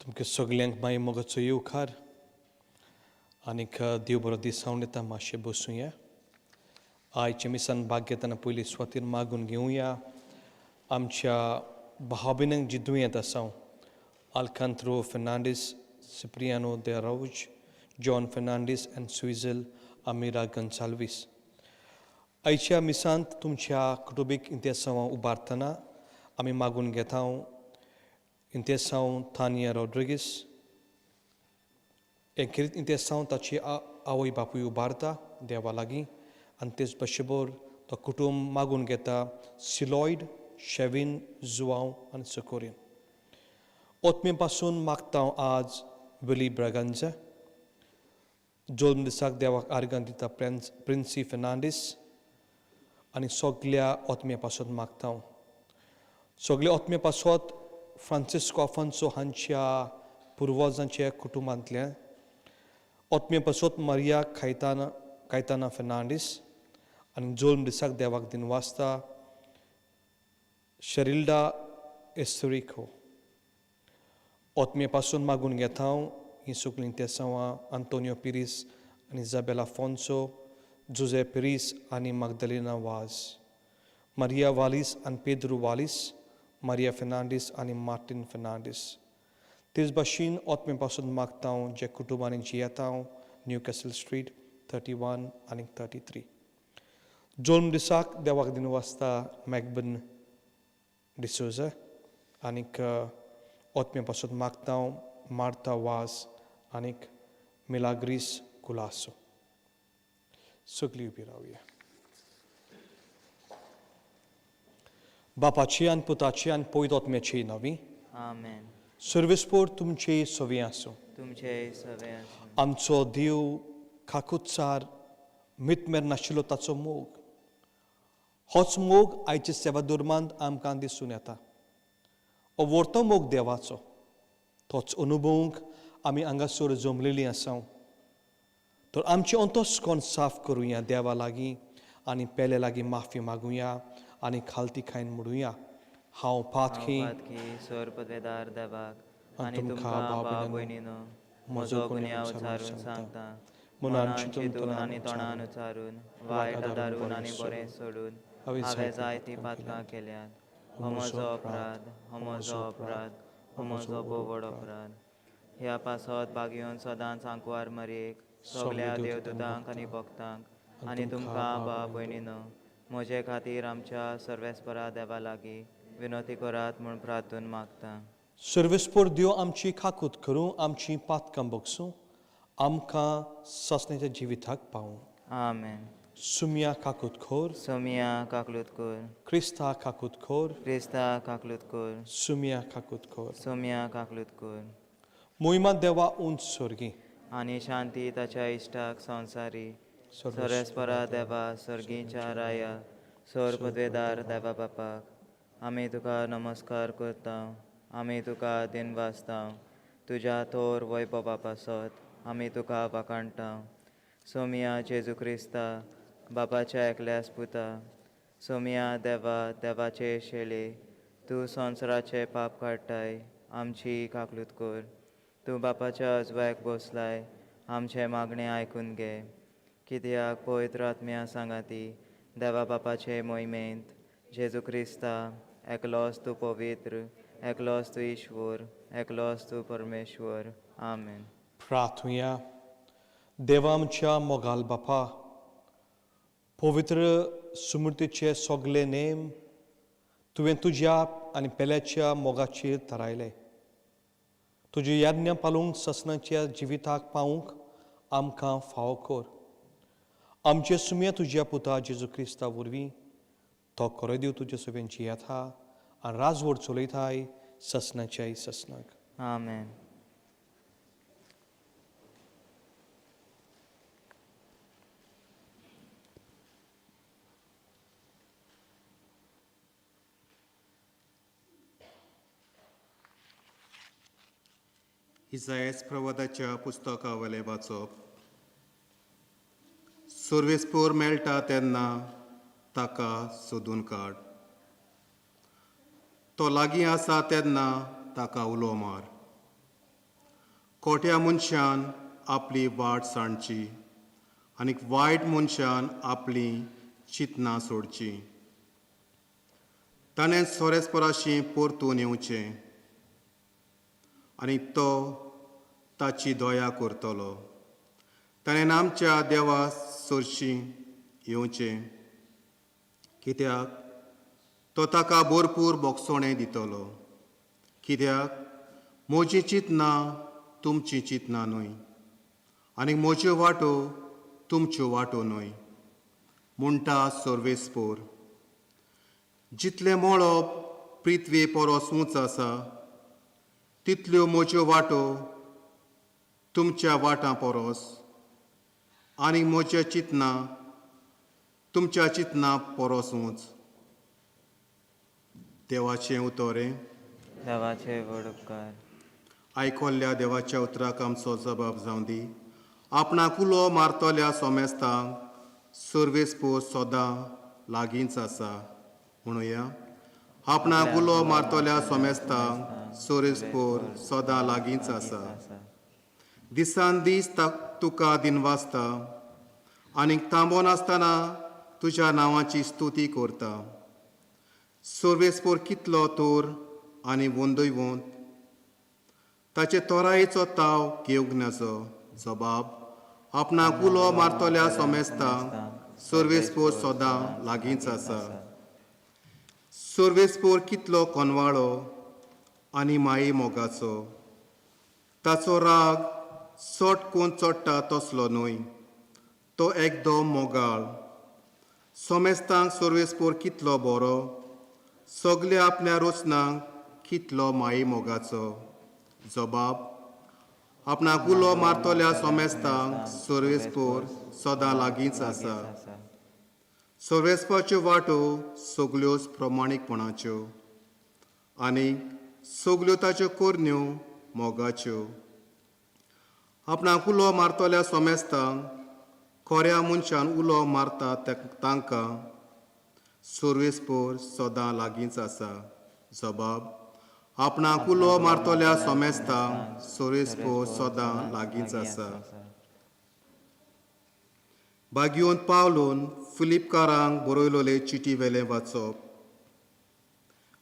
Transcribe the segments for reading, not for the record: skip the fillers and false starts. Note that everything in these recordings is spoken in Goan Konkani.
तुमकां सगल्यांक मागीर मोगाचो येवकार आनीक देव बरो दीस हांव दिता. मातशें बसुया. आयच्या मिसान भाग घेतना पयली सुवातेर मागून घेवया आमच्या भाव भयणांक जी दुयेंत आसा, आल्कांत्रो फेर्नांडीस, सिप्रियानो दे राउज, जॉन फेर्नांडीस आनी स्विझल आमिरा गोन्साल्वीस. आयच्या मिसांत तुमच्या कुटुंबीक इंतेसांव उबारतना आमी मागून घेता इंतेसांव तानिया रॉड्रिगीस खेरीत इंतेसांव ताची आवय बापूय उबारता देवा लागीं आनी तेच बशबर तो कुटुंब मागून घेता सिलॉयड, शेविन, जुवांव आनी सकोरीन. ओतमे पासून मागता आज विली ब्रागांजा. जोल्म दिसाक देवाक आर्गां दिता प्रिन्सी फेर्नांडीस आनी सगल्या ओतम्या पासत मागता. सगल्या ओतम्या पासत फ्रांसिस्को आफान्सो हांच्या पुर्वजांच्या कुटुंबांतल्या ओतम्या पासत मारिया कायताना कायताना फेर्नांडीस आनी जोल्म दिसाक देवाक दिन वाचता शरिल्डा एस्तरिको. ओतमे पासून मागून घेता ही सगळीं तेसांवां आंतोनियो पिरीस आनी इजाबेला आफोन्सो, जुजे पिरीस आनी मागदलिना वाज, मारिया वालीस आनी पेद्रू वालीस, मारिया फेर्नांडीस आनी मार्टीन फेर्नांडीस. तेच भाशेन ओतमे पासून मागता जे कुटुंबांनी जियेता न्यू कॅसल स्ट्रीट 31 आनी 33. जोल्म दिसाक देवाक दिन वाचता मॅकबन डिसोजा आनीक ओतमे पासून मागता मार्ता वाज आनीक मिलाग्रीस कुलासो. सगळीं उबी रावया. बापाची आनी पुताची आनी पवित्र आत्म्याची नांवी. आमेन. सर्वेस्पोर तुमचे सवी आसूं. तुमचे सवे आसूं. आमचो देव काकुत्सार मितमेर नाशिल्लो ताचो मोग, होच मोग आयच्या सेवा दुर्मांत आमकां दिसून येता. हो व्हरतो मोग देवाचो, तोच अनुभवूंक आमी हांगासर जमलेलीं आसा. तर आमचें अंतस्कोण साफ करुया देवा लागीं आनी पेले लागीं माफी मागुया आनी खालती खायन म्हणुया, हांव पातकी हांव पातकी सोर पदवेदार देवाक आनी तुमकां तुमकां भाव भाव भयणीनो भयणीनो म्हजो म्हजो गुन्यांव गुन्यांव उचारून उचारून सांगता. सांगता. मनान मनान चिंतून चिंतून तोंडान आनी तोंडान उच्चारून उचारून, वायट आदारून आदारून बरें आनी बरें सोडून सोडून हांवें हांवें जायतीं जायतीं पातकां पातकां केल्यांत. केल्यांत. हो हो म्हजो म्हजो अपराध, अपराध, हो म्हजो अपराध, हो म्हजो भोव व्हड अपराध. ह्या पासत भागयोवन सदांच आंकवार मरयेक, सगल्या देवदूतांक आनी भक्तांक आनी तुमकां भाव भयणीनो म्हजे खातीर आमच्या सर्वेस्परा देवा लागीं विनवती करात म्हूण प्रार्थून मागता. सर्वेस्पोर देव आमची काकूत करूं, आमची पातकां बगसूं, आमकां सासण्याच्या जिविताक पावूं. आमेन. सुमिया काकूत खोर. सोमिया काकलूत कर. क्रिस्ता काकूत खोर. क्रिस्ता काकलूत कर. सुमिया काकूत खोर. सोमिया काकलूत कर. मोहिमा देवा उंच स्वर्गी आनी शांती ताच्या इश्टाक संवसारी. सर्वेस्परा देवा, सर्गीच्या राया, सोर पदवेदार देवा बापाक आमी तुका नमस्कार करता, आमी तुका दिनवासता. तुज्या थोर वैभवा पासत आमी तुका वाखाणटा. सोमिया जेजू क्रिस्ता, बापाच्या एकल्यास पुता, सोमिया देवा, देवाचे शेळे, तूं संवसाराचे पाप काडटाय, आमची काकलूत कर. तूं बापाच्या अजवायक बसलाय, आमचें मागणें आयकून घे. कित्याक पवित्र आत्म्या सांगाती देवा बापाचे मोहिमेंत जेजू क्रिस्ता, एकलोच तूं पवित्र, एकलोच तूं ईश्वर, एकलोच तूं परमेश्वर. आमेन. प्रार्थुया. देवा आमच्या मोगाल बापा, पवित्र सुमृतीचे सगळे नेम तुवें तुज्या आनी पेल्याच्या मोगाचेर थारायले. तुजी याज्ञा पालूंक ससनाच्या जिविताक पावूंक आमकां फावो कर. आमचे सुमया तुज्या पुता जेजू क्रिस्ता वरवीं, तो खरो देव तुजे सगळ्यांची जियेता आनी राजवट चलयताय ससनाच्याय ससनाक. आमेन. इजायस प्रवादाच्या पुस्तकावयलें वाचप. सुर्वेस्पोर मेळटा तेन्ना ताका सोदून काड, तो लागीं आसा तेन्ना ताका उलो मार. खोट्या मनशान आपली वाट सांडची आनी वायट मनशान आपली चिंतनां सोडची. ताणें सोरेस्पराशी परतून येवचें आनी तो ताची दया करतलो. ताणें आमच्या देवा सरशी येवचें, कित्याक तो ताका भरपूर बोगसोणें दितलो. कित्याक म्हजी चिंतनां तुमची चिंतनां न्हय आनी म्हज्यो वाटो तुमच्यो वाटो न्हय, म्हणटा सर्वेस्पोर. जितलें मळब पृथ्वे परस उंच आसा तितल्यो म्हज्यो वाटो तुमच्या वाटां परस आनी म्हज्यो चिंतनां तुमच्या चिंतनां परस उंच. देवाचें उतरें. देवाचे व्हड उपकार. आयकल्ल्या देवाच्या उतराक आमचो जबाब जावं दी. आपणाक उलो मारतल्या सोमेस्तांक सर्वेस्पोर सदां लागींच आसा. म्हणुया, आपणाक उलो मारतल्या सोमेस्तांक सर्वेस्पोर सदां लागींच आसा. दिसान दीस तुका दिनवासता आनी थांबो नासतना तुज्या नांवाची स्तुती करता. सर्वेस्पोर कितलो तोर आनी वंदयवंत, ताचे तोरायेचो ताव घेवंक नजो. जबाब, आपणाक उलो मारतल्या सोमेस्तांक सर्वेस्पोर सदां लागींच आसा. सर्वेस्पोर कितलो कोनवाळो आनी माई मोगाचो, ताचो राग सट कोण चडटा तसलो न्हय, तो एकदम मोगाळ. सोमेस्तांक सर्वेस्पोर कितलो बरो, सगल्या आपल्या रचनांक कितलो माई मोगाचो. जबाब, आपणाक उलो मारतल्या सोमेस्तांक सर्वेस्पोर सदां लागींच आसा. सर्वेस्पोराच्यो वाटो सगल्योच प्रमाणीकपणाच्यो आनी सगल्यो ताच्यो करण्यो मोगाच्यो. आपणाक उलो मारतल्या सोमेस्तांक खोऱ्या मनशान उलो मारता तांकां सर्वेस्पोर सदां लागींच आसा. जबाब, आपणाक उलो मारतल्या सोमेस्तांक सर्वेस्पोर सदां लागींच आसा. बागयोन पावलून फिलिपकारांक बरयलोले चिटी वेलें वाचप.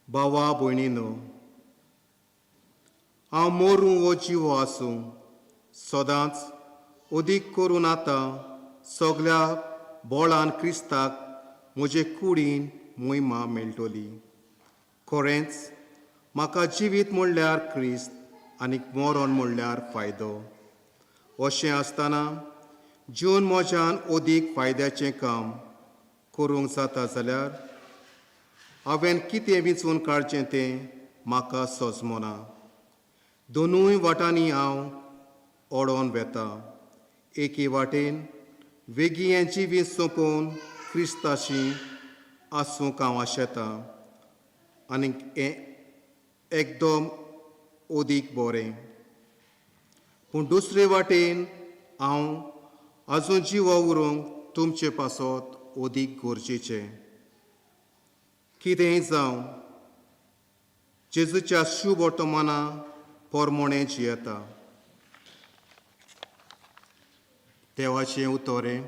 भावा भयणीनो, हांव मोरूं वो जिवो आसूं सदांच अदीक करून आतां सगल्या बोळान क्रिस्ताक म्हजे कुडीन मोहिमा मेळटली. खरेंच म्हाका जिवीत म्हणल्यार क्रिस्त आनी मरण म्हणल्यार फायदो. अशें आसतना जिवन म्हज्यान अदीक फायद्याचें काम करूंक जाता जाल्यार हांवें कितें विंचून काडचें तें म्हाका सजमना. दोनूय वाटांनी हांव ओडोन वेता. एके वाटेन वेगीं हें जिवीत सोंपोवन क्रिस्ताशी आसूंक हांव आशेतां आनी हें एकदम अदीक बरें. पूण दुसरे वाटेन हांव आजून जिवो उरूंक तुमचे पासत अदीक गरजेचें. कितेंय जावं, जेजूच्या शुभ वर्तमाना पोरमोणें जियेता. देवाचें उतरें.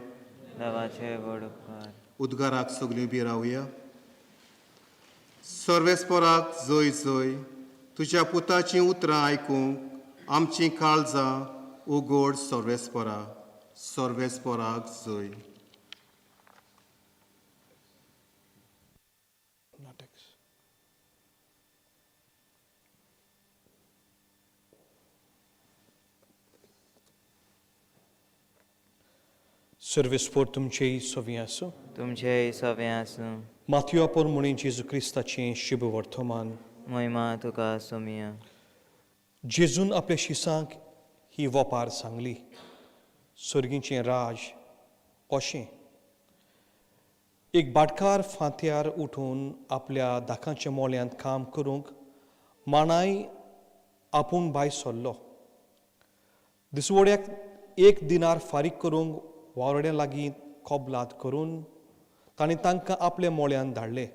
देवाचे व्हड उपकार. उद्गाराक सगळीं उबी रावया. सर्वेस्पराक जय जय. तुज्या पुताचीं उतरां आयकूंक आमचीं काळजां उगड सर्वेस्परा. सर्वेस्पराक जय. सर्वेस्पोर तुमचेय सवी आसूं. तुमचेय सवें आसूं. माथयो पोरमुणी जेजू क्रिस्ताचें शुभ वर्तमान. मोहिमा तुका सोमिया. जेजून आपल्या शिसांक ही वपार सांगली, सर्गीचें राज अशें एक भाटकार फांत्यार उठून आपल्या दाकांच्या मोळ्यांत काम करूंक माणाय आपूण भायर सरलो. दिसवड्याक एक दिनार फारीक करूंक वावराड्यां लागीं कबलात करून ताणें तांकां आपल्या मोळ्यांत धाडले.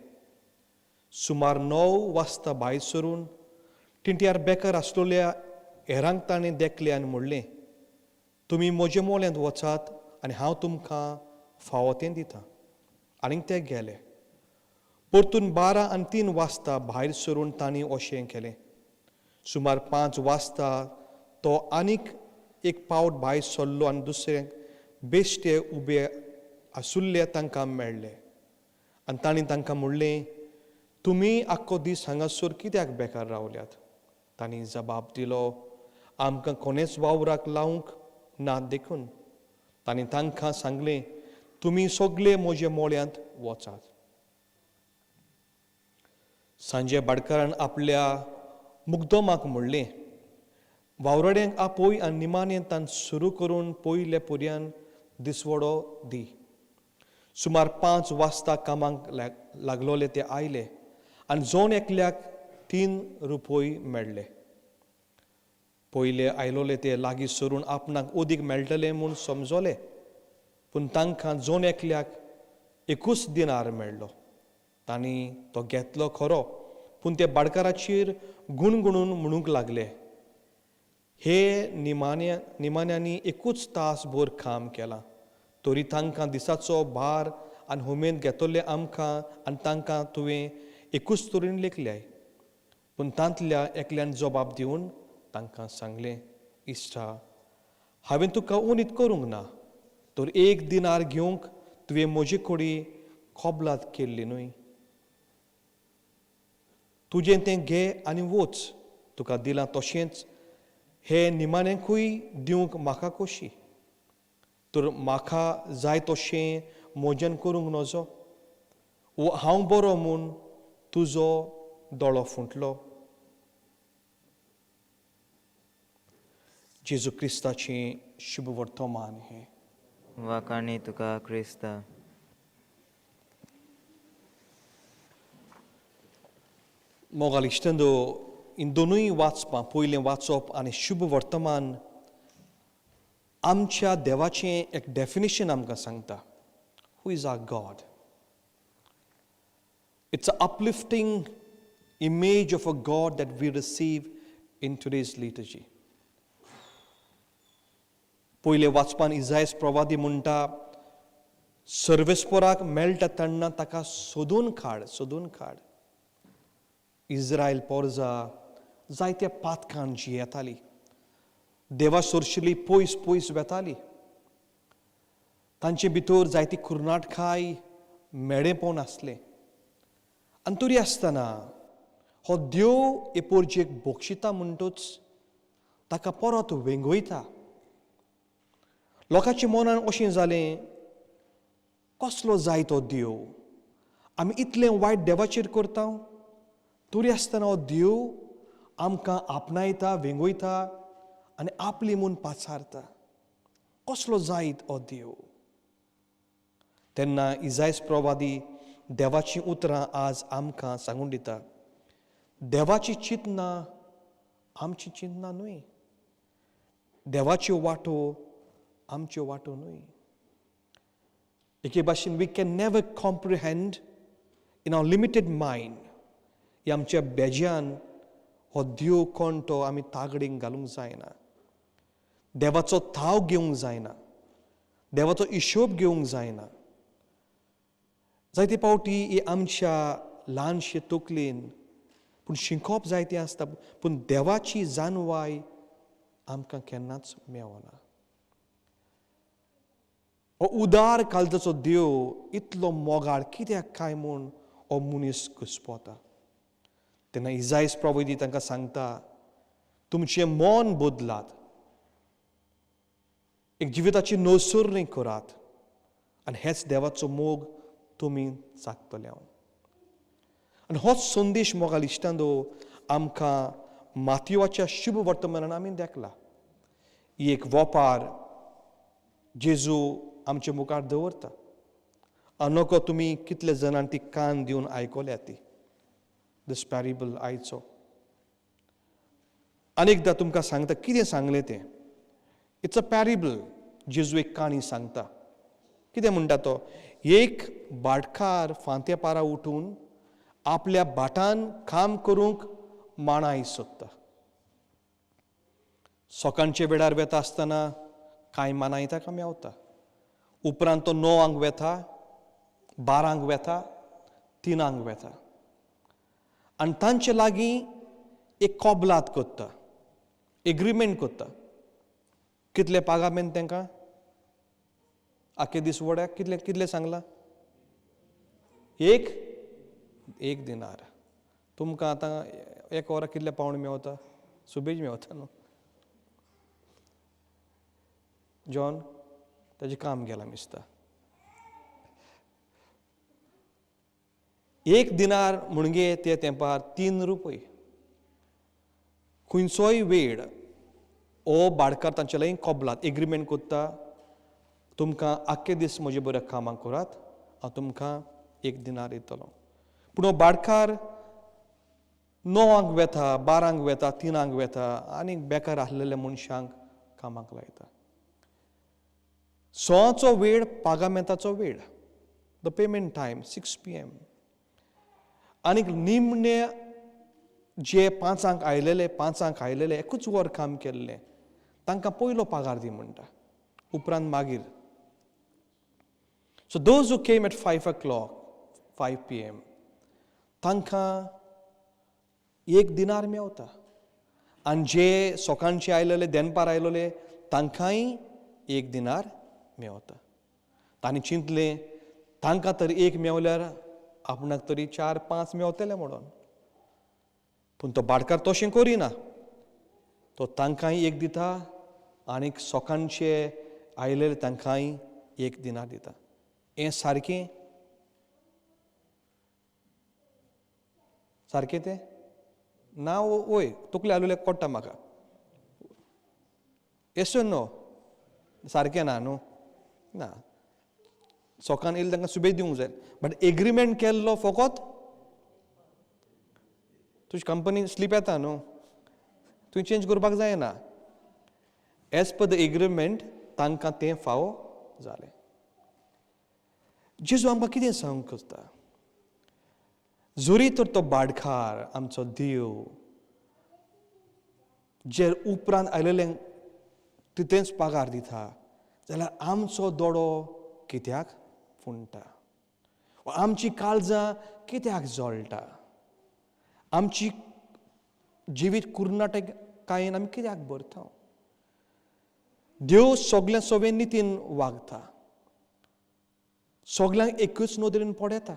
सुमार 9 वाजता भायर सरून टिंट्यार बेकार आसलेल्या हेरांक ताणें देखलें आनी म्हणलें, तुमी म्हजे मोल्यांत वचात आनी हांव तुमकां फावो तें दितां. आनीक ते गेले. परतून 12 आनी 3 वाजता भायर सरून तांणी अशें केलें. सुमार 5 वाजता तो आनीक एक पावट भायर सरलो आनी दुसरे बेश्टे उबे आसुल्ले तांकां मेळ्ळे आनी तांणी तांकां म्हणलें, तुमी आख्खो दीस हांगासर कित्याक बेकार रावल्यात? तांणी जबाब दिलो, आमकां कोणेच वावराक लावंक ना देखून. तांणी तांकां सांगलें, तुमी सगळे म्हजे मोळ्यांत वचात. सांजे भाटकारान आपल्या मुग्दोमाक म्हणलें, वावराड्यांक आपय आनी निमाणें तान सुरू करून पयले पुर्यान दिसवडो दी. सुमार 5 वाजता कामाक लागलोले ते आयले आनी जोन एकल्याक 3 रुपय मेळ्ळे. पयले आयलोले ते लागीं सरून आपणाक उदीक मेळटलें म्हूण समजले, पूण तांकां जोन एकल्याक 1 दिनार मेळ्ळो. तांणी तो घेतलो खरो, पूण ते बाडकाराचेर गुणगुणून म्हणूंक लागले, हे निमाण्यांनी 1 तास भर काम केलां, तरी तांकां दिसाचो भार आनी हुमेद घेतले आमकां आनी तांकां तुवें 1 तरेन लेखल्याय. पूण तांतल्या एकल्यान जबाब दिवन तांकां सांगलें, इश्टा, हांवें तुका उनीत करूंक ना, तर 1 दिनार घेवंक तुवें म्हजे कडेन कबलात केल्ली न्हय? तुजें तें घे आनी वच, तुका दिलां तशेंच हे निमाण्यांकूय दिवंक म्हाका खोशी, तर म्हाका जाय तशें म्हज्यान करूंक नजो, वो हांव बरो म्हूण तुजो दोळो फुटलो. जेजू क्रिस्ताचें शुभ वर्तमान हें. वाखाणी तुका क्रिस्ता. मोगाल इश्टंदो, इन दोनूय वाचपां, पयलें वाचप आनी शुभ वर्तमान आमच्या देवाचें एक डेफिनेशन आमकां सांगता. Who is our God? It's a uplifting image of a God that we receive in today's liturgy. पयले वाचपान इजायस प्रवादी म्हणटा, सर्वेस्पोराक मेळटा तेन्ना ताका सोदून काड, सोदून काड. इस्रायल पोरजा जायत्या पातकान जियेताली, देवा सोरशिली पयस पयस वेताली, तांचे भितर जायती कुर्नाटकाय मेळेपण आसलें. आनी तरी आसतना हो देव हे पोरजेक बक्षिता म्हणटूच ताका परत वेंगयता. लोकांच्या मनान अशें जालें, कसलो जाय तो देव, आमी इतलें वायट देवाचेर करता, तरी आसतना हो देव आमकां आपणायता, वेंगयता आनी आपली म्हूण पाचारता. कसलो जायत हो देव? तेन्ना इजायस प्रवादी देवाचीं उतरां आज आमकां सांगून दिता. देवाची चिंतना आमची चिंतना न्हय, देवाच्यो वाटो आमच्यो वाटो न्हय. एके भाशेन we can never comprehend in our limited mind. ही आमच्या बेज्यान हो देव कोण तो आमी तागडीक घालूंक जायना, देवाचो थाव घेवंक जायना, देवाचो हिशोब घेवंक जायना. जायते पावटी ही आमच्या ल्हानशे तकलेन पूण शिकोवप जायतें आसता, पूण देवाची जाणवाय आमकां केन्नाच मेळना. हो उदार काळजाचो देव इतलो मोगाळ कित्याक काय म्हूण हो मनीस घुस्पता. तेन्ना इजायस प्रवादी तांकां सांगता, तुमचें मन बदलात, एक जिविताची नसरणी करात आनी हेच देवाचो मोग तुमी चाखतले. आनी होच संदेश मोगाल इश्टांदो आमकां मातयेच्या शुभ वर्तमानान आमी देखला. ही एक वोपार जेजू आमचे मुखार दवरता. अनोखो तुमी कितले जाणां ती कान दिवन आयकल्या ती दीस पॅरेबल आयचो. आनी एकदां तुमकां सांगता कितें सांगलें तें. It's a parable. जेजू एक काणी सांगता. कितें म्हणटा तो, एक भाटकार फांत्या पारा उठून आपल्या भाटान काम करूंक माणाय सोदता. सकाळचे वेळार वेता आसतना कांय मानाय ताका मेवता. उपरांत तो 9 वेता, 12 वेता, 3 वेता आनी तांचे लागीं एक कबलात करता, एग्रीमेंट करता. कितले पागामेंत तांकां आखे दीस वड्याक कितले कितले सांगलां? एक दिनार. तुमकां आतां एक वराक कितले पावण मेवता? सुबेज मेवता न्हू. जॉन ताजें काम गेलां दिसता. 1 दिनार म्हणगे ते तेंपार 3 रुपये. खंयचोय वेळ ओ बाडकार तांचे लागीं कबलात एग्रीमेंट करता, तुमकां आख्खे दीस म्हजे बऱ्या कामां करात, हांव तुमकां 1 दिनार दितलो. पूण हो बाडकार 9 वेता, 12 वेता, 3 वेता आनी बेकार आसलेल्या मनशांक कामाक लायता. 6 वेळ पागामेंताचो वेळ, the payment time 6 PM. आनीक निमणे जे 5 आयलेले, 5 आयलेले एकूच वर काम केल्लें तांकां पयलो पगार दी म्हणटा, उपरांत मागीर. So those who came at 5 o'clock, 5 PM, तांकां 1 दिनार मेवता. आनी जे सकाळचे आयलेले, देनपार आयलेले तांकांय 1 दिनार मेवता. तांणी चिंतलें तांकां तर 1 मेवल्यार आपणाक तरी 4-5 मेवतले म्हणून. पूण तो बाडकार तशें करिना, तो तांकांय 1 दिता आनीक सकाळचे आयलेले तांकांय 1 दिनार दिता. हें सारकें सारकें तें ना? वय तकले आलुले कोट्टा म्हाका. येस नो सारकें ना न्हू? ना, सकाळ येयले तांकां सुबेज दिवंक जाय. बट एग्रीमेंट केल्लो फकत तुजी कंपनी स्लीप येता न्हू, तुवें चेंज करपाक जायना. एज पर the agreement तांकां तें फावो जालें. जेजू आमकां कितें सांगूंक सोदता? जरी तर तो बाडकार आमचो देव जे उपरांत आयलेल्यांक तितलेंच पगार दिता, जाल्यार आमचो दोडो कित्याक फुंडटा? आमची काळजां कित्याक जळटा? आमची जिवीत कुर्नाटकायेन आमी कित्याक भरता? देव सगळ्या सवे नितीन वागता, सगळ्यांक एकूच नदरेन पळयता.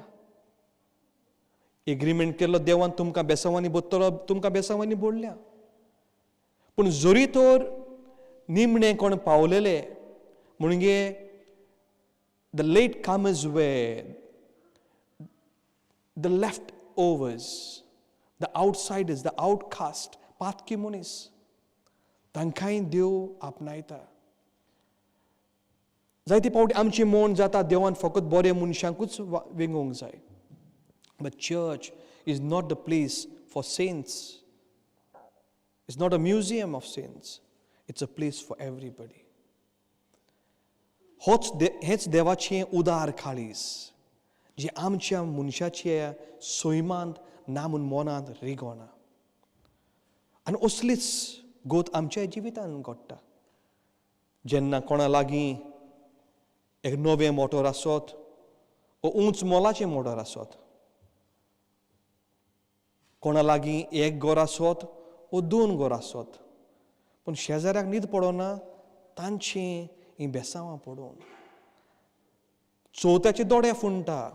एग्रीमेंट केल्लो देवान तुमकां बेसांवांनी बदतलो, तुमकां बेसांवांनी बोडल्या. पूण जरी तर निमणें कोण पावलेले म्हणजे the late comers were the left overs, the outsiders, the outcast, पातकी मनीस, तांकांय देव आपणायता. जायते फावटी आमचें मन जाता देवान फकत बऱ्या मनशांकूच वेंगोवंक जाय. But church is not the place for saints. It's not a museum of saints. It's a place for everybody. होच हेच देवाचें उदार काळीज जें आमच्या मनशाच्या सैमांत ना म्हूण मनांत रिगोना. आनी असलीच गोत आमच्या जिवितांत घडटा. जेन्ना कोणा लागीं एक नवें मोटर आसत वो उंच मोलाचें मोटर आसत, कोणा लागीं एक घर आसत वो 2 घर आसत, पूण शेजाऱ्याक न्हीद पडना तांचीं हीं बेसांवां पडून. चवथ्याचे दोळे फुंडटा,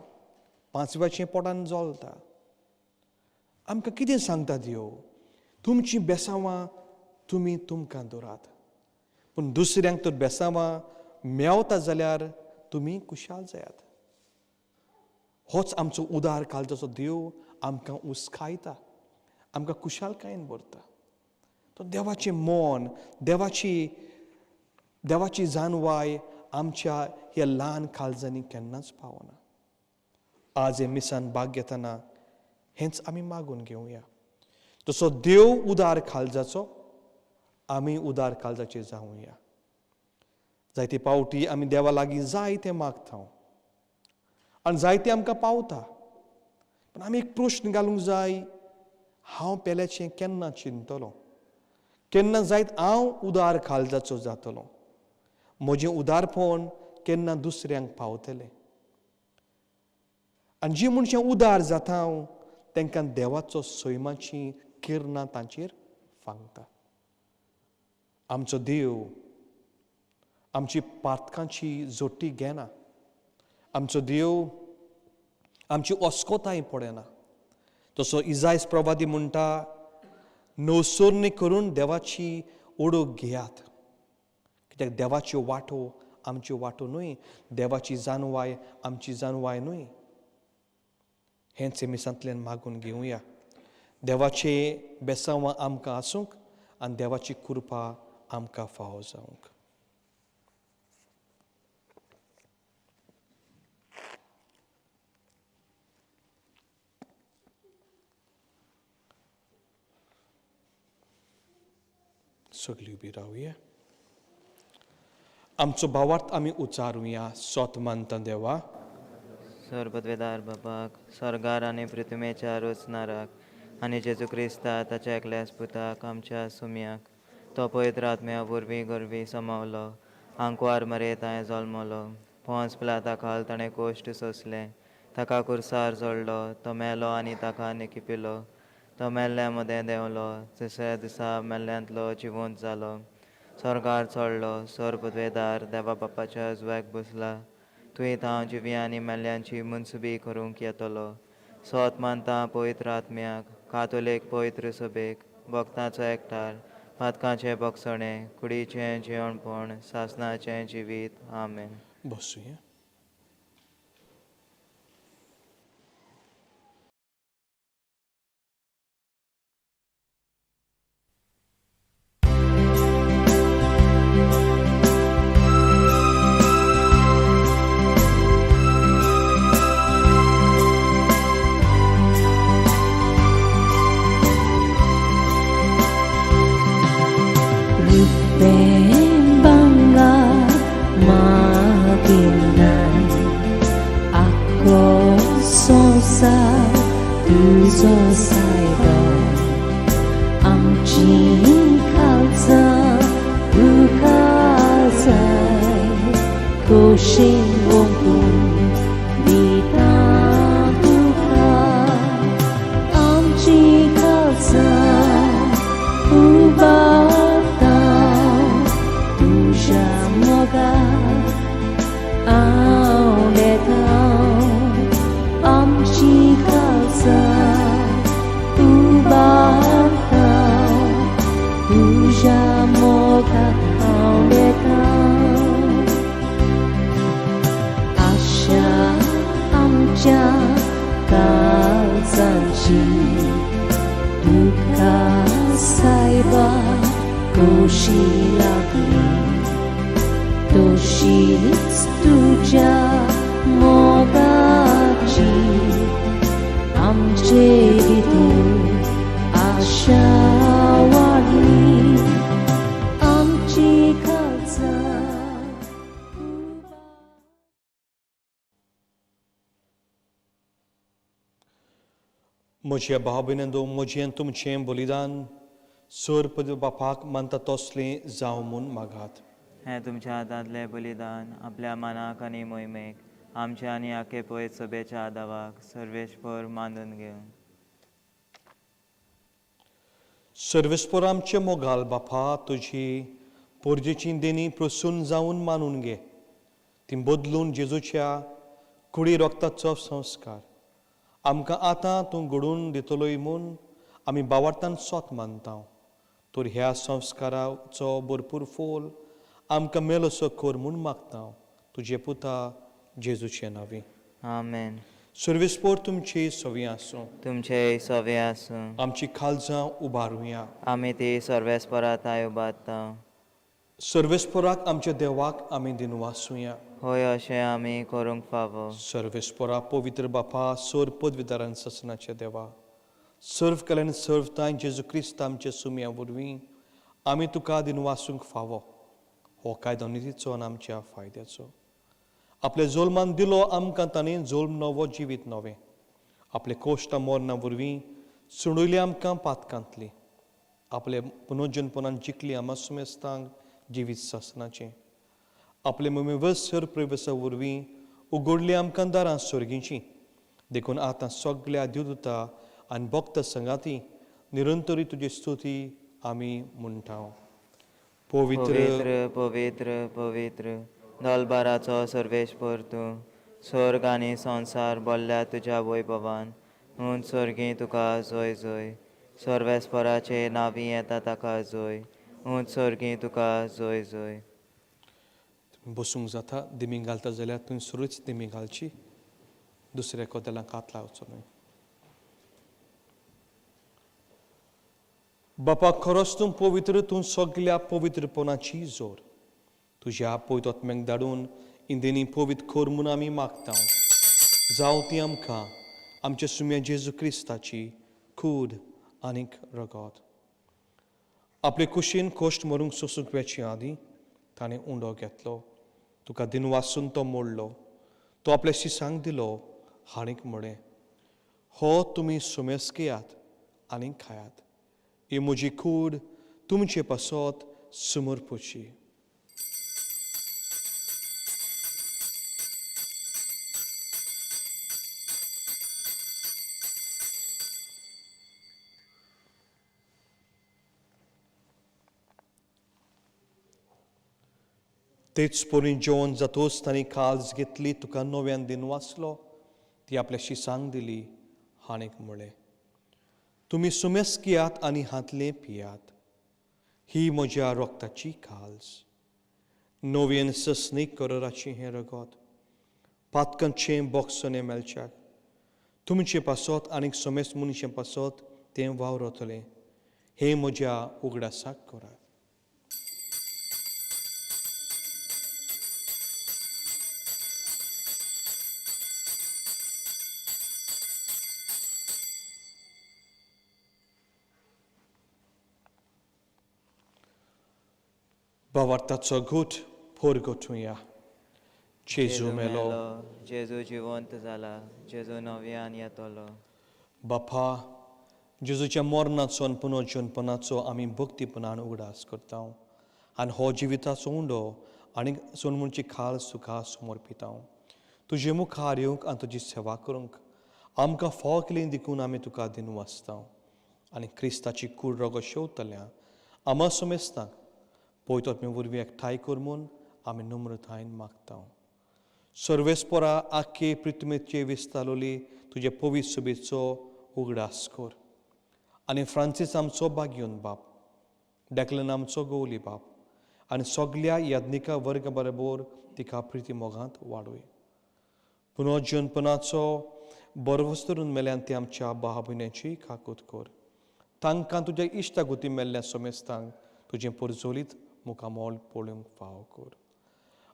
5व्याचें पोटान जळटा. आमकां कितें सांगता देव? तुमचीं बेसांवां तुमी तुमकां दवरात, पूण दुसऱ्यांक तर बेसांवां मेवता जाल्यार तुमी खुशाल जायात. होच आमचो उदार काळजाचो देव आमकां उस्कायता, आमकां खुशालकायेन भरता. तो देवाचें मन, देवाची जानवाय आमच्या ह्या ल्हान काळजांनी केन्नाच पावना. आज हे मिसान भाग घेतना हेंच आमी मागून घेवया. जसो देव उदार काळजाचो, आमी उदार काळजाचे जावया. जायते पावटी आमी देवा लागीं जायतें मागता आनी जायतें आमकां पावता, पूण आमी एक प्रश्न घालूंक जाय, हांव पेल्याचें केन्ना चिंतलो? केन्ना जायत हांव उदार काळजाचो जातलो, म्हजें उदारपण केन्ना दुसऱ्यांक पावतलें. आनी जी मनशां उदार जाता तांकां देवाचो सैमाची किरणां तांचेर फांगता. आमचो देव आमची पातकांची जोटी घेना, आमचो देव आमची अस्कोताय पडना. तसो इजायस प्रवादी म्हणटा, नवसोरणी करून देवाची ओडूक घेयात, कित्याक देवाच्यो वाटो आमच्यो वाटो न्हय, देवाची जानवाय आमची जानवाय न्हय. हेंच मिसांतल्यान मागून घेवया. देवाचे बेसांवां आमकां आसूंक आनी देवाची कृपा आमकां फावो जावंक. सगळी उबी रावया. आमचो भावार्थ आमी उचारुया. सोत मानता देवा, सर्वपदवेदार बापाक, स्वर्गार आनी पृथ्वीच्या रचणाराक आनी जेजू क्रिस्ता ताच्या एकल्याच पुताक आमच्या सुम्याक, तो पवित्र आत्म्या वरवीं गर्वी समावलो, आंकवार मरे ताणें जल्मलो, पोंस पिलाता खाल ताणें कोश्ट सोंसलें, ताका कुर्सार जोडलो, तो मेलो आनी ताका निकिपिलो, तो मेल्ल्या मदें देंवलो, तिसऱ्या दिसा मेल्ल्यांतलो जिवंत जालो, स्वर्गार चडलो, सर्वपदवेदार देवा बापाच्या उजव्याक बसला, तुवें हांव जिवी आनी मेल्ल्यांची मुनसुबी करूंक येतलो. सोत मानता पवित्र आत्म्याक, कातोलीक पवित्र सभेक, भक्ताचो एकठार, पातकाचें भोगसणें, कुडीचें जिवणपण, सासनाचें जिवीत. आमेन. बसुया. म्हज्या भाव भयणींनो, म्हजें तुमचें बलिदान सर्प बापाक मानता तसलें जावं म्हूण मागात. हें तुमच्या हातांतलें बलिदान आपल्या मनाक आनी मोहिमेक, आमच्या आनी आखे पळयत सभेच्या आदावाक सर्वेस्पर मानून घेवन. सर्वेस्पर आमचे मोगाल बापा, तुजी पोरजेची देणी प्रसून जावन मानून घे, ती बदलून जेजूच्या कुडी रक्ताचो संस्कार आमकां आतां तूं घडोवन दितलोय म्हूण आमी बावार्थान सोत मानता. तर ह्या संस्काराचो भरपूर फोल आमकां मेलोसो कर म्हूण मागता, तुजे पुता जेजूचे नांवी. आमेन. सर्वेस्पर तुमची सवी आसूं. तुमचे सवे आसूं. आमची काळजां उबारुया. आमी ती सर्वेस्परा थांय उबारता. सर्वेस्पराक आमच्या देवाक आमी दिनवासुया. होय, अशें आमी करूंक फावो. सर्वेस्परा पवित्र बापा, सोर पदवीदारान ससनाच्या देवा, सर्व कल्याण सर्व तांय जेजू क्रिस्त आमच्या सुम्या वरवीं आमी तुका दिनवासूंक फावो. हो कायदो नितीचो आनी आमच्या फायद्याचो. आपल्या जोल्मान दिलो आमकां ताणें जोल्म नवो जिवीत नवें, आपले कोश्टां मरणा वरवीं सुणयली आमकां पातकांतली. आपले पुनर्जनपणान जिखली आमा सुमेस्तांक जिवीत सासनाचें आपले मुमेवसर प्रवेसा वरवीं उगडली आमकां दारां सर्गींची देखून आतां सगल्या देवदूता आनी भक्त संगाती निरंतरी तुजी स्तुती आमी म्हणटा. पवित्र पवित्र पवित्र पवित्र दलबाराचो सर्वेस्पर तूं स्वर्ग आनी संवसार भरल्या तुज्या वैभवान. उंच स्वर्गी तुका जय जय. सर्वेस्पराचे नांवी येता ताका जय. उंच स्वर्गी तुका जय जय. बसूंक जाता. दिमी घालता जाल्यार तुवें सुरूच दिमी घालची, दुसऱ्या कोदेलांक हात लावचो न्हय. बापा खरोच तूं पवित्र, तूं सगल्या पवित्रपणाची जोर. तुज्या पवित्र आत्म्याक धाडून इंदेनी पवित्र कर म्हूण आमी मागता. जावं ती आमकां आमच्या सुम्या जेजू क्रिस्ताची कूड आनीक रगत. आपले कुशीन कश्ट मरूंक सोसूंक वेचे आदीं ताणें उंडो घेतलो, तुका दिन वासून तो मोडलो, तो आपल्या शिसांक दिलो हाणीक म्हळें, हो तुमी सुमेस घेयात आनी खायात, ही म्हजी कूड तुमचे पासत समर्पुची. तेच परी जेवण जातोच तांणी काल्स घेतली, तुका नव्यान दिन वाचलो, ती आपल्या शिसांक दिली हाणेक म्हळें, तुमी सुमेस घेयात आनी हातलें पियात, ही म्हज्या रोगताची काल्स, नव्यान ससनीक कराराचें हें रगत, पातकांचें बोगसणें मेळच्याक तुमचे पासत आनीक सोमेस मनशां पासत तें वावरतलें, हें म्हज्या उगडासाक करात. भावार्थाचो घूट पोरगोटुया. जेजू मेलो, जेजू जिवंत जाला, जेजू नव्यान येतलो. बापा, जेजूच्या मरणाचो आनी पुनर्जनपणाचो आमी भक्तीपणान उगडास करता आनी हो जिविताचो उंडो आनी सोनमुणची खाल सुखा समर्पिता. तुजे मुखार येवंक आनी तुजी सेवा करूंक आमकां फाव केली देखून आमी तुका दिन वाचता आनी क्रिस्ताची कूड रगत शेवतल्या आमा समेस्तांक पवित्र वरवीं एकठांय कर म्हूण आमी नम्रतायेन मागता. सर्वेस्परा आख्खे पृथ्वीचे विस्तारली तुजे पवित्र सभेचो उगडास कर आनी फ्रांसीस आमचो बागयोन बाप, डेक्लन आमचो गवली बाप आनी सगल्या याज्ञिका वर्ग बरोबर तिका प्रिती मोगांत वाडोय. पुनर्जनपणाचो बरवस धरून मेल्यान ती आमच्या भाव भयण्याची काकूत कर. तांकां तुज्या इश्टागुती मेल्ल्या सोमेस्तांक तुजें परजोलीत मुखामोल पळोवंक फाव कर.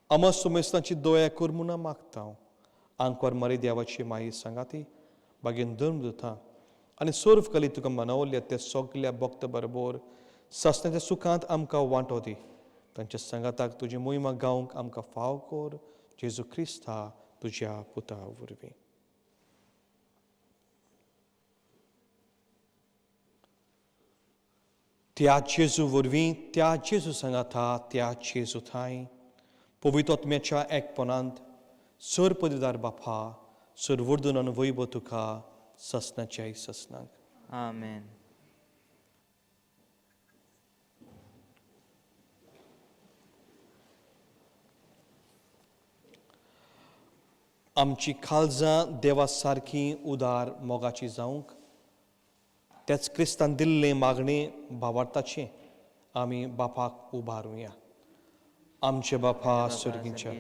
आमा सोमेस्तांची दया कर म्हूण मागता. आंकवार मारी देवाची माई सांगाती बागेन धर्म दिता आनी सर्व कली तुका मनवल्या ते सगल्या भक्त बरोबर सासण्याच्या सुखांत आमकां वांटो दी. तांच्या सांगाताक तुजी मोहिमा गावंक आमकां फाव कर. जेजू क्रिस्ता तुज्या पुता वरवीं. त्या जेजू वरवीं, त्या जेजू सांगाता, त्या जेजू थांय पवित्र आत्म्याच्या एकपणांत सर पदवीदार बापा सर्वर्धन आनी वैभव तुका ससनाच्याय ससनाक. आमेन. आमची खालजां देवा सारकी उदार मोगाची जावंक त्याच क्रिस्तान दिल्लें मागणें भावार्थाचें आमी बापाक उबारुया. आमचे बापा सर्गीच्या,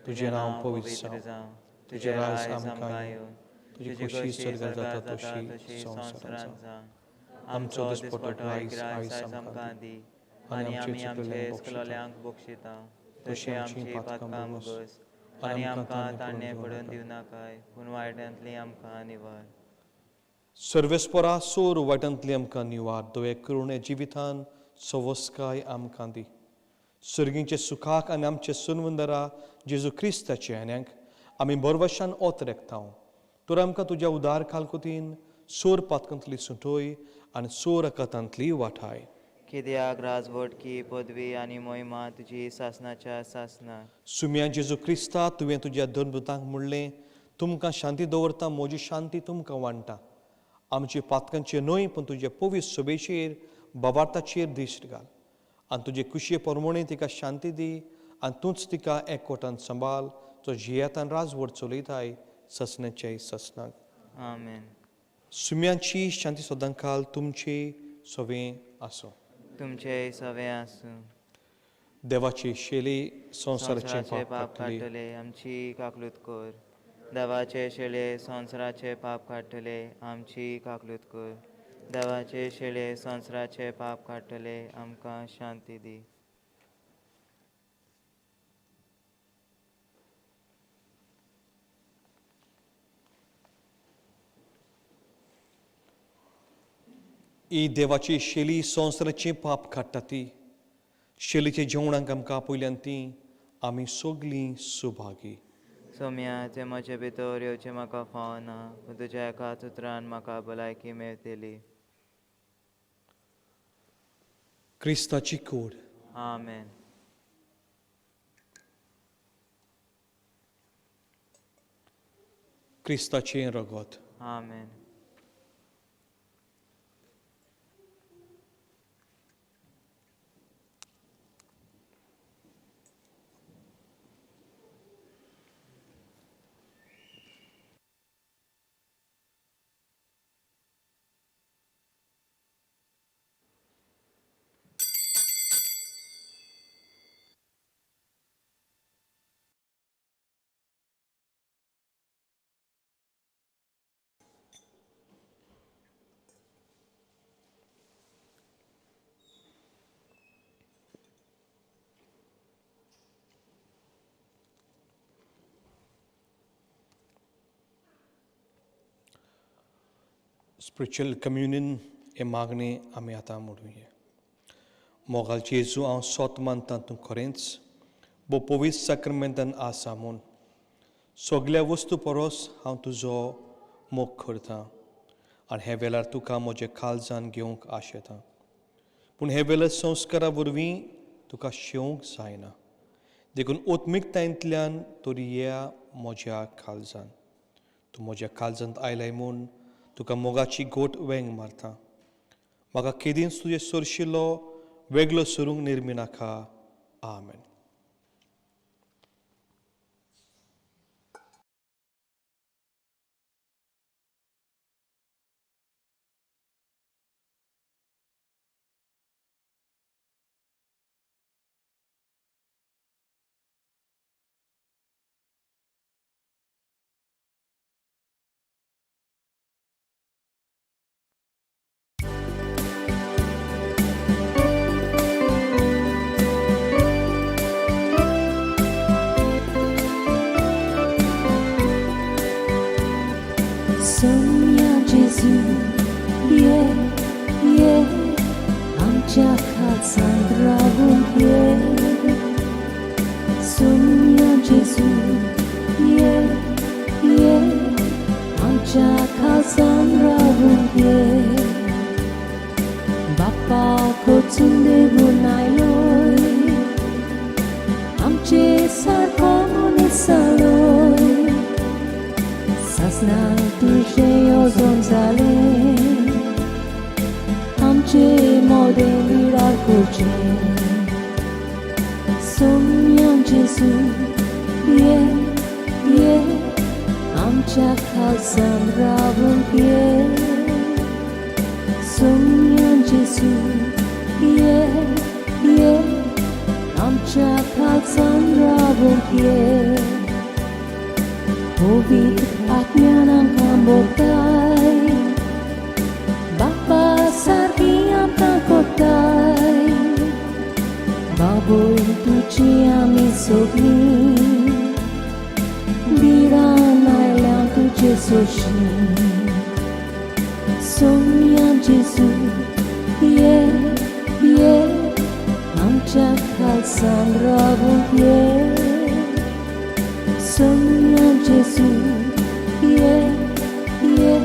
तुजें नांव पवित्र जावं, तुजें राज आमकां येवं, तुजी खोशी स्वर्गात जाता तशी संवसारांत जावं. आमचो दिसपटो आयज आयज आमकां दी आनी आमी आमचे चुकलेल्यांक बक्षिता तशी आमची पातकां भोगस आनी आमकां ताणें पडून दिवं नाकाय, पूण वायटांतली आमकां निवार. सर्वेस्परा सोर वायटांतली आमकां निवार. दये करुणे जिवितान सवस्काय आमकां दी. सर्गींचे सुखाक आनी आमचे सुनवंदरा जेजू क्रिस्ताचे आन्यांक आमी बरवशान ओत रेखता. तर आमकां तुज्या उदार खालकुतीन सोर पातकांतली सुटोय आनी सोर अकातांतली वाठाय. कित्याक राजवटकी पदवी आनी मोहिमा तुजी सासनाच्या सासनाक. सुम्या जेजू क्रिस्ता, तुवें तुज्या धर्मदूतांक म्हणलें, तुमकां शांती दवरता, म्हजी शांती तुमकां वांट्टा. आमची पातकांचे न्हय पूण तुजे पवित्र सभेचेर बाबार्थाचेर दिश्ट घाल आनी तुजे कुशये प्रमाणे तिका शांती दी आनी तूंच तिका एकवटान सांबाळ, जो जियेतान राजवट चलयताय ससनाचे ससनाक. आमेन. सुम्याची शांती सदांकाल तुमचे सवें आसूं. तुमचेय सवें आसूं. देवाची शेली संवसाराचें संवसाराचें पाप पाप काडटली. काडटले आमची काकलूत कर. देवाचे शेळे संवसाराचें पाप काडटले आमची काकलूत कर. देवाचे शेळे संवसाराचें पाप काडटले आमकां शांती दी. ही देवाची शेली संवसाराचें पाप काडटा ती शेलीच्या जेवणाक आमकां आपयल्यान ती आमी सगलीं सुभागी. सोम्या, तें म्हजे भितर येवचें म्हाका फावना, पूण तुज्या एकाच उतरान म्हाका भलायकी मेळटली. क्रिस्ताची कूड. आमेन. क्रिस्ताचें रगत. आमेन. स्पिरिच्युअल कम्युनियन हे मागणें आमी आतां म्हणुया. मोगाल जेजू, हांव सोत मानता तूं खरेंच भोव पवित्र साक्रमेंतान आसा म्हूण. सगल्या वस्तू परस हांव तुजो मोग करता आनी हे वेळार तुका म्हज्या काळजान घेवंक आशेता, पूण हे वेळार संस्कारा वरवीं तुका शेवंक जायना, देखून ओत्मिकतायेंतल्यान तरी या म्हज्या काळजान. तूं म्हज्या काळजांत आयलाय म्हूण तुका मोगाची गोट वेंग मारता. म्हाका केदींच तुजें सरशिल्लो वेगळो सरूंक निर्मी नाका. आमेन. Sonia Gesù, yeah, yeah, आमच्या खालसान रावूंक ये. Sonia Gesù, yeah, yeah, आमच्या खालसान रावूंक ये. बाप्पा कोचून देवून आयलोय, आमचे सारको मनीस जालोय. सासणां तुजें येवजण जालें, आमचे मोदें विरार करचें. सोम्या जेजू, ये ये, आमच्या खालसान रावूंक ये. सोम्या जेजू, ये ये, आमच्या खालसान रावूंक ये. पवित्र आत्म्यान आमकां भोगताय, बाप्पा सारकी आमकां कोत्ताय. बाबूय तुजी आमी सगळीं बिरान आयल्या तुजे सोशीं. सोम्या जेजू, ये ये, आमच्या खालसान रावूंक ये. Sonia Gesù, yeah, yeah,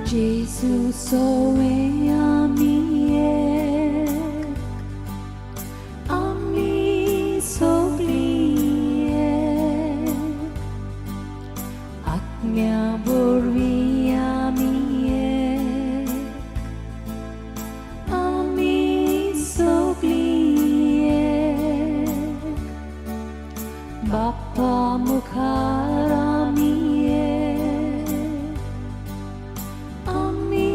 जेजू सोवे आमी एक, आमी सगळीं एक, आत्म्या वरवीं आमी एक, आमी सगळीं एक, बाप्पा मुखार आमी एक, आमी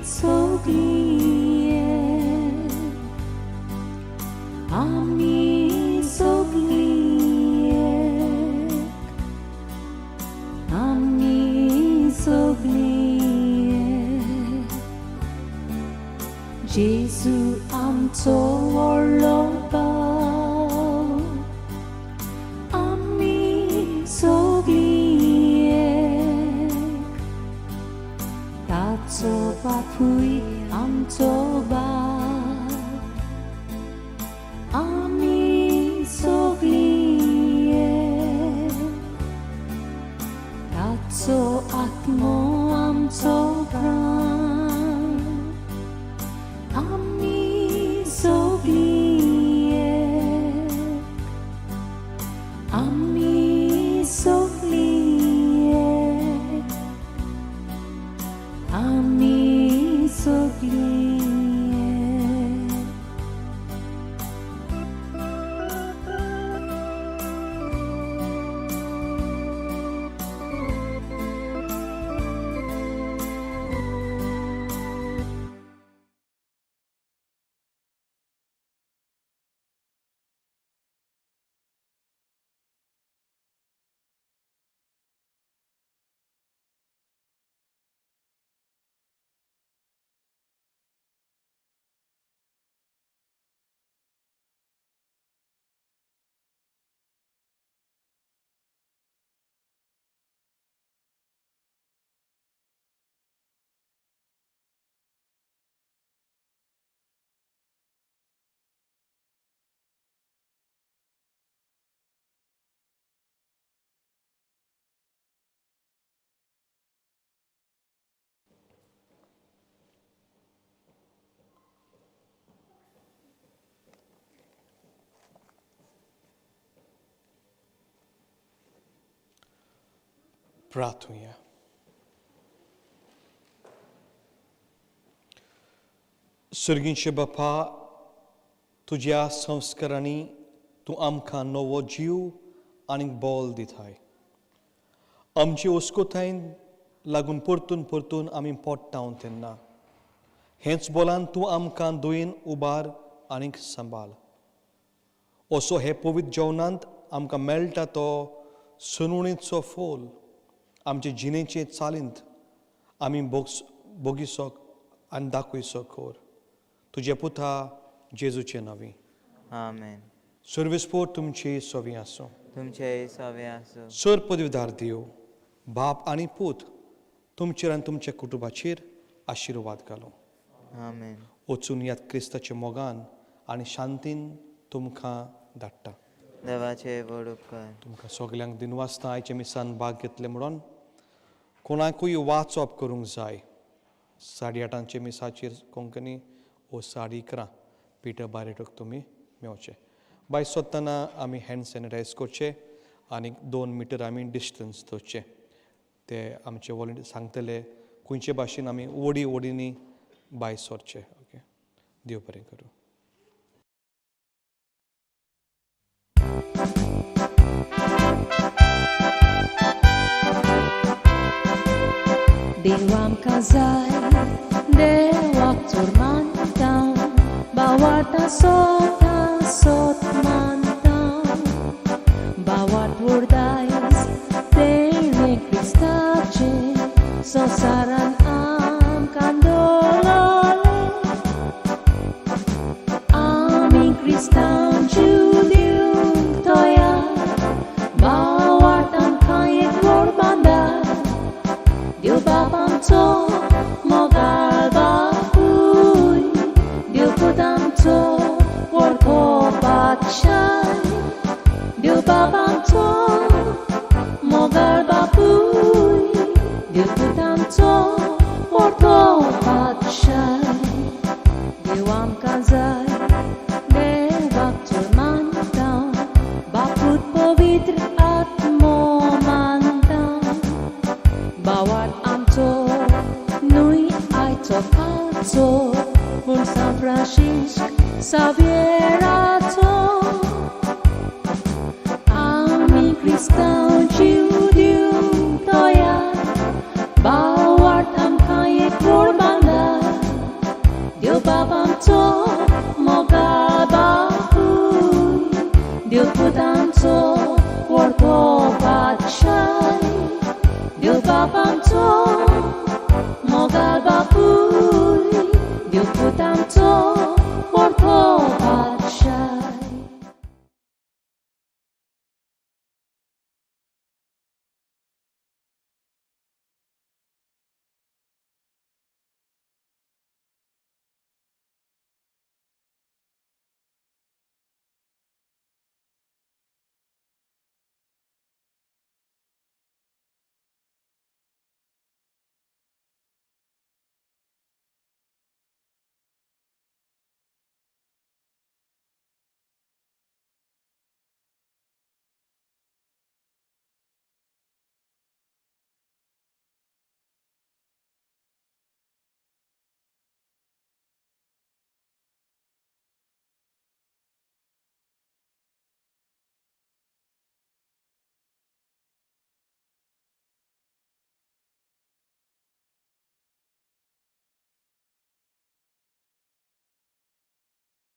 सगळीं एक, आमी सगळीं एक, आमी सगळीं एक. जेजू आमचो व्हडलो भाव, आमी सगळीं एक, ताचो बापूय आमचो बाप, आमी सगळीं एक, ताचो आत्मो आमचो प्राण, आमी सगळीं एक, आमी सगळीं एक, आमी सगळीं एक. प्रार्थुया. सर्गींचे बापा, तुज्या संस्कारांनी तूं आमकां नवो जीव आनी बोल दिताय. आमचे ओस्कोतायेन लागून परतून परतून आमी पोडटा तेन्ना हेच बोलान तूं आमकां दुयेन उबार आनीक सांबाळ. असो हे पवित्र जेवणांत आमकां मेळटा तो सुनवणीचो फोल आमचे जिणेचे चालींत आमी बोगिसो आनी दाखयसो कर. तुजे पुता जेजूचे नांवी. आमेन. सर्विसपोर तुमची सवी आसूं. तुमचेय सवे आसूं. सर पदवीदार देव बाप आनी पूत तुमचेर आनी तुमच्या कुटुंबाचेर आशिर्वाद घालूं. आमेन. वचून यात क्रिस्ताच्या मोगान आनी शांतीन तुमकां धाडटा. देवाचे व्हड उपकार. तुमकां सगल्यांक दिनवासता आयच्या मिसान भाग घेतले म्हणून. कोणाकूय वाचप करूंक जाय 8:30 मिसाचेर कोंकणी ओ 11:30 पिटर बारेटोक तुमी मेवचे. बाय सोदतना आमी हँड सॅनिटायज करचे आनी 2 मिटर आमी डिस्टन्स दवरचें. ते आमचे वॉलंटियर सांगतले खंयचे भाशेन आमी ओडी ओडीनी बाय सोरचे. ओके, देव बरें करूं. देव आमकां जाय, देवाक चोर मानता, बावार्ता सोता सोत मानता, बावार्थ व्हड दायज तेणें क्रिस्ताचें संवसारान आमकां दवरलें. आमी क्रिस्तांव जीव दिवंक तयार, बावार्थ आमकां एक व्हड बांदार, देव बाप आमचो मोगाळ बापूय, देव पूत आमचो व्हडको बादशाय, देव बाप आमचो बादशाय देव आमकां जाय देवाक चड मानता बापूत पवित्र आत्मो मानता बावार आमचो न्हय आयचो कालचो पूण सान फ्रांसिस्क साव्येराचो आमी क्रिस्तांव जीव दिवंक तयार बावार्थ आमकां एक व्हड बांदा देव बाब आमचो.